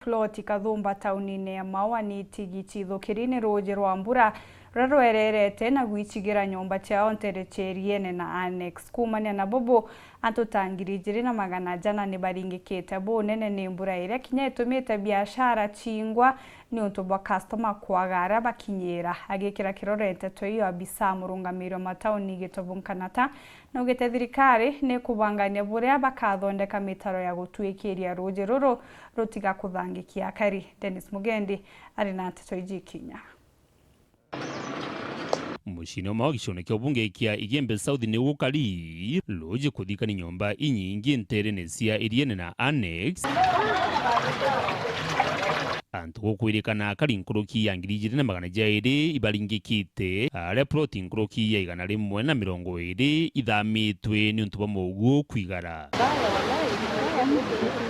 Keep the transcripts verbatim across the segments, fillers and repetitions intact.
Ploti Kathumba taunine ya Maua ni itigitithukiri ni ruuji rwa mbura ruria rwererete na gwichigira nyomba ciao ntere cia Iriene na Annex. Kuumania na bubu, antu ta ngiri ijiri na magana jana ni baringikite bunene ni mbura iria kinya itumite biashara ciingwa niuntu bwa customer kwaga aria bakinyira. Agikira kirore nteto iyo, abisa murungamiri wa matauni Gitobu Nkanata naugite thirikari ni kubangania buria bakathondeka mitaro ya gutwikiria ruuji ruru rutiga kuthangikia akari. Dennis Mugendi ari na nteto iji ikinya. Muciine umwe wa gicione kia ubunge kia Igembe South ni gukari ruuji kuthikania nyomba inyingi nterene cia Iriene na Annex. Antu gukwirikana akari nkuruki ya ngiri ijiri na magana jairi ibaringikite, aria ploti nkuruki ya igana rimwe na mirongo iri ithamitwe niuntu bwa muugu kwigara.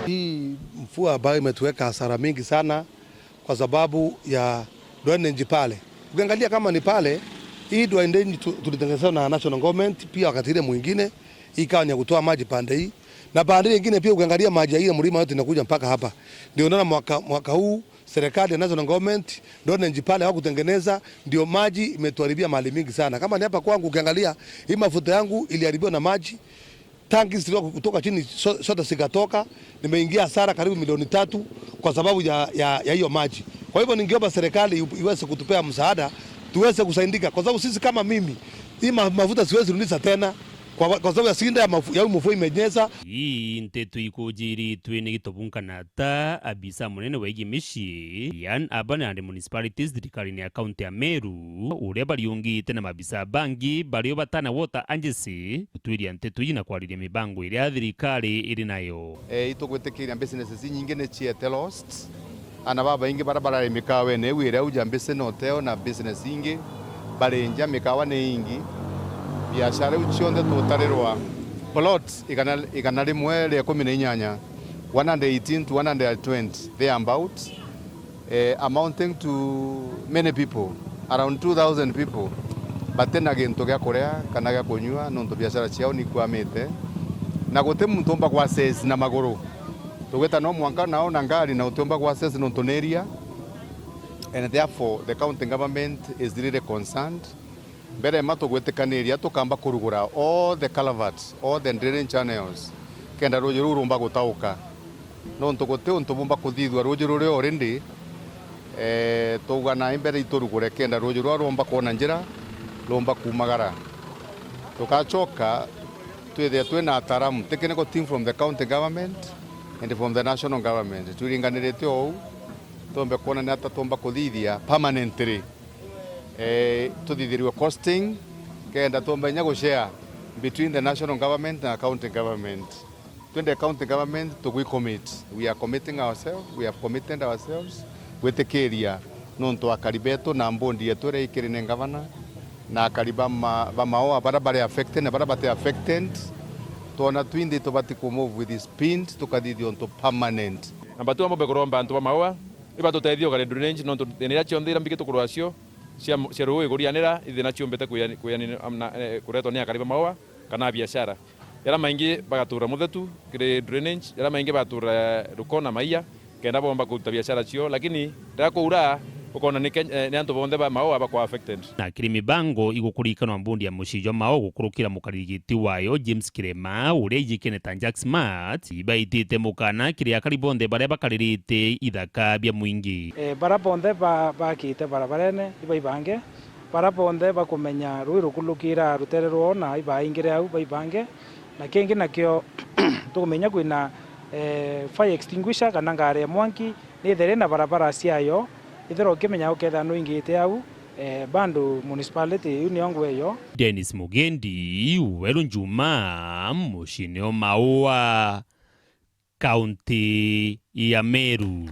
Hii mvua ambayo imetuweka hasara mingi sana kwa sababu ya drainage pale. Ukiangalia kama ni pale, hii drainage tu-, tulitengenezwa na national government, pia wakati ile mwingine, ikawa ni ya kutoa maji pande hii. Na pande ile ingine pia ukiangalia maji ya ile mlima yote inakuja mpaka hapa. Ndio unaona mwaka, mwaka huu serikali ya national government, drainage pale hawakutengeneza, ndio maji imetuharibia mali mingi sana. Kama ni hapa kwangu ukiangalia, hii mafuta yangu iliharibiwa na maji, tanki zilikuwa kutoka chini so-, zote zikatoka, nimeingia hasara karibu milioni tatu kwa sababu ya, ya, ya hiyo maji. Kwa hivyo ningeomba serikali iweze kutupea msaada, tuweze kusaidika, kwa sababu sisi kama mimi, hii ma-, mafuta siwezi rudisha tena kwa, kwa sababu ya shida ya mafu-, ya hii mvua imenyesha. Ii nteto ikujiritwe ni Gitobu Nkanata, abisa munene wa igi micii, Ian Urban and Municipalities thirikarine ya kaunti ya Meru, uria bariungite na mabisa bangi bario batana Water Agency gutwiria nteto ii na kwariria mibango iria thirikari iri nayo. Eh, itugwitikiria businesses inyingi ni ciete lost. Ana babaingi baria barari mikawene iu iria uja mbisi na uteo na business ingi bari nja, mikawa ni ingi. Biashara iu cionthe tutarirwa plot igana, igana rimwe ria ikumi na inyanya, one hundred eighteen to one hundred twenty thereabout, eh, amounting to many people, around two thousand people, batina gintu gia kuria kana gia kunyua, nontu biashara ciao ni ikwamite, na guti muntu umba gwa access na maguru. Tugwita no mwanka nao na ngari, na utiumba gwa access nontu ni iria, and therefore the county government is really concerned. Mbere ma tugwitikaniria tukamba kurugura all the culverts, all the drainage channels, kenda ruuji ruu rumba gutauka. Nontu guti untu bumba kuthithua ruuji ruria already, eh, tauga nai mbere iturugure kenda ruuji rua rumba kwona njira, rumba kumagara. Tugacoka twithire twina ataaramu, technical team from the county government and from the national government. Twiringanirite ou, tumbe kwona ni ata tumba kuthithia permanently, eh, tuthithirue costing, kenda tumbe inya gushare between the national government na county government. Twende county government tugwi commit. We are committing ourselves, we have committed ourselves gwitikiria nontu akari betu na mbondi yetu iria ikiri ni ngavana na akari ba ma-, ba Maua baria bari affected na baria bati affected, twona twinthe tubati ku move with speed tukathithia untu permanent. Namba tu, mbombe kuromba antu ba Maua ibatutethie ugari drainage, nontu thina iria cionthe iria mbigi tukurwa cio cia, cia ruui kurianira, ithina ciumbite kuyani-, kuyani-, amna, eh, kuretwa ni akari ba Maua kana biashara. Jaria maingi bagatura Muthetu kiri drainage, jaria maingi bagatura Rukona Maia, kenda bomba kuruta biashara cio, lakini riria kwaura, ukona ni Kenya, eh, ni antu bonthe ba Maua bakwa affected. Na kiri mibango igukurikanwa mbondi ya mucii jwa Maua gukurukira mukariri giti wayo James Kirema, uria ijikene ta Jack Smart, ibaitite mukana kiri akari bonthe baria bakaririte ithaka bia mwingi. Eh, baria bonthe ba-, bakite barabarene, ibaibange, baria bonthe bakumenya rui rukulukira rutere rwao na ibaingire au, baibange. Na kingi nakio, tukumenya kwina, eh, fire extinguisher kana ngari ya mwanki, ni ithere na barabara ciayo, ithira ukimenya ukethira nuingite au, eh, bado municipality iu niyo ngweyo. Dennis Mugendi, Weru Njuma, mucine o Maua, kaunti ya Meru.